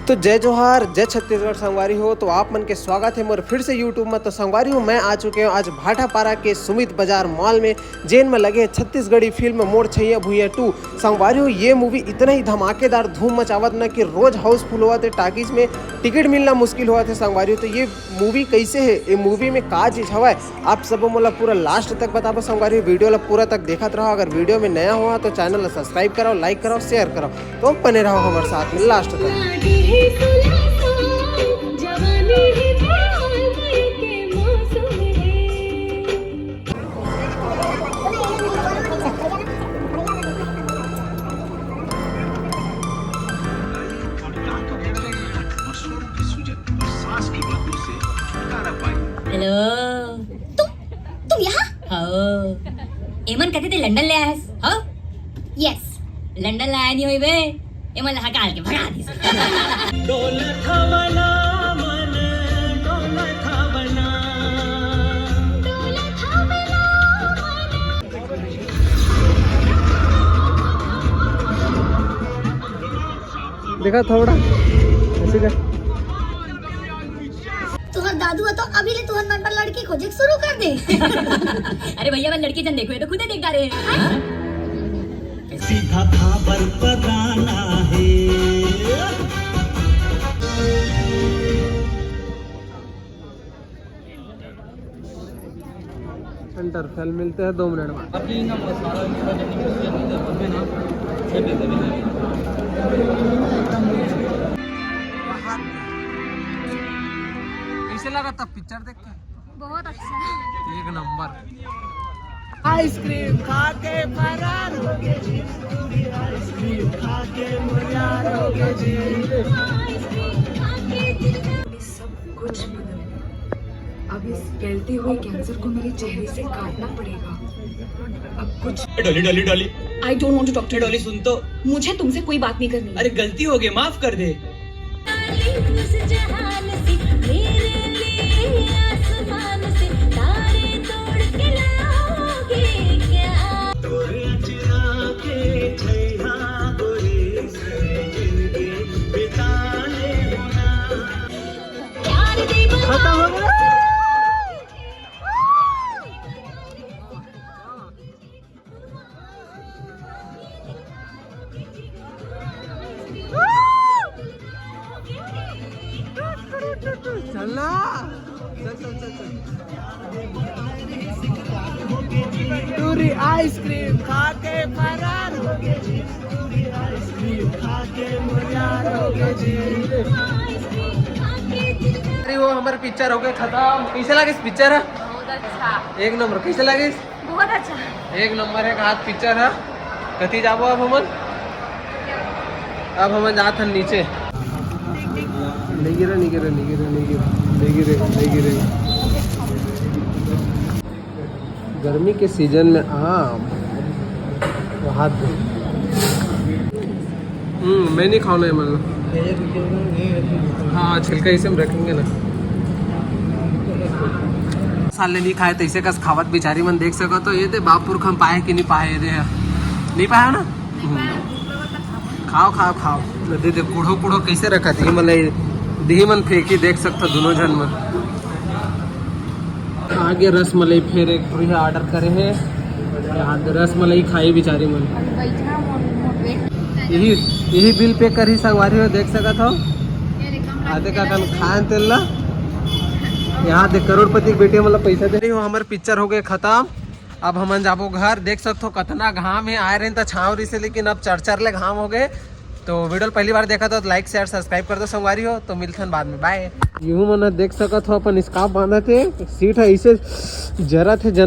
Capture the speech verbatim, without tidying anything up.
तो जय जोहार, जय छत्तीसगढ़ संगवारी हो। तो आप मन के स्वागत है मोर फिर से YouTube में। तो संगवारी हो, मैं आ चुके हूँ आज भाटापारा के सुमित बाजार मॉल में, जेन में लगे है छत्तीसगढ़ी फिल्म मोर छैया भुइया टू। संगवारी हो, ये मूवी इतना ही धमाकेदार धूम मचावत ना कि रोज हाउसफुल होवत है, टाकीज में टिकट मिलना मुश्किल होवत है। संगवारी हो, तो ये मूवी कैसे है, ये मूवी में का चीज हवय, आप सबो मोला पूरा लास्ट तक बताबो संगवारी। वीडियो ला पूरा तक देखत रहो। अगर वीडियो में नया हो तो चैनल ला सब्सक्राइब करो, लाइक करो, शेयर करो। तो बने रहो हमारे साथ में लास्ट तक। हेलो, तुम तुम यहाँ? हो। एमन कथे ते लंदन ले आयस, हो? यस। लंदन ले आय नहीं होई बे, एमन ला हकाल के भगा दिस। देखा थोड़ा ऐसे कर। तुहर दादू ह तो अभी ले तुहर मन पर लड़की खोजे शुरू कर दे। अरे भैया, मैं लड़की जन देखो, ये तो खुदे देख डारे हैं। सीधा खबर पर आना है। एंटर फेल मिलते हैं दो मिनट बाद। कैसे लगा तब पिक्चर देख के? बहुत अच्छा। एक नंबर। आइसक्रीम खा के फरार हो गए जी, पूरी आइसक्रीम खा के मुरार हो गए जी। सब कुछ बदल गया। अब इस फैलते हुए कैंसर को मेरे चेहरे से काटना पड़ेगा। अब कुछ Dolly, Dolly, Dolly. I don't want to talk to you। Dolly, सुन तो। मुझे तुमसे कोई बात नहीं करनी। अरे, गलती हो गई, माफ कर दे। खत्म हो गया। चलना। चल, चल, चल, चल। पूरी आइसक्रीम खा के फरार हो गए जी। पूरी आइसक्रीम खा के मुरार हो गए जी। अरे, वो हमारे पिक्चर हो गए खत्म। कैसे लगे पिक्चर? बहुत अच्छा। एक नंबर। कैसे लगे? बहुत अच्छा। एक नंबर है, हाथ पिक्चर है। कति जाबो अब हमन? अब हमन जात हन नीचे। नहीं गिरे, नहीं गिरे, नहीं गिरे, नहीं गिरे, नहीं गिरे, नहीं गिरे। गर्मी के सीजन में आम, हाथ दे। हम्म, मैं नहीं खाऊँ, नहीं, मतलब। हाँ, छिलका इसे हम रखेंगे ना। साले नहीं खाए तो इसे कस खावत बिचारी मन देख सको तो ये दे बापुर खम पाए कि नहीं पाए, ये दे। नहीं पाया ना? हम्म। खाओ, खाओ, खाओ। दे दे, कूढ़ो, कूढ़ो कैसे रखा थी? मतलब, दिही मन फेंकी देख सकता दोनों जन मन। आगे रसमलाई फिर एक ठो ऑर्डर करे हे। यहाँ रसमलाई खाई बिचारी मन। यही, यही बिल पे करी संगवारी हो, देख सकत हो। आते का कन खान तेल ला। यहाँ देख करोड़पति के बेटी मतलब पैसा दे रही हो। हमारे पिक्चर हो गए खत्म। अब हमन जाबो घर। देख सकत हो कतना घाम है, आए रहे त छाँव रही से, लेकिन अब चरचर ले घाम हो गए। तो वीडियो ल पहली बार देखा तो लाइक, शेयर, सब्सक्राइब कर दो संगवारी हो। तो मिलथन बाद में, बाय। यहू मन ह देख सकत हो अपन स्कार्फ बांधत हे, सीट ह इसे जरत हे जन।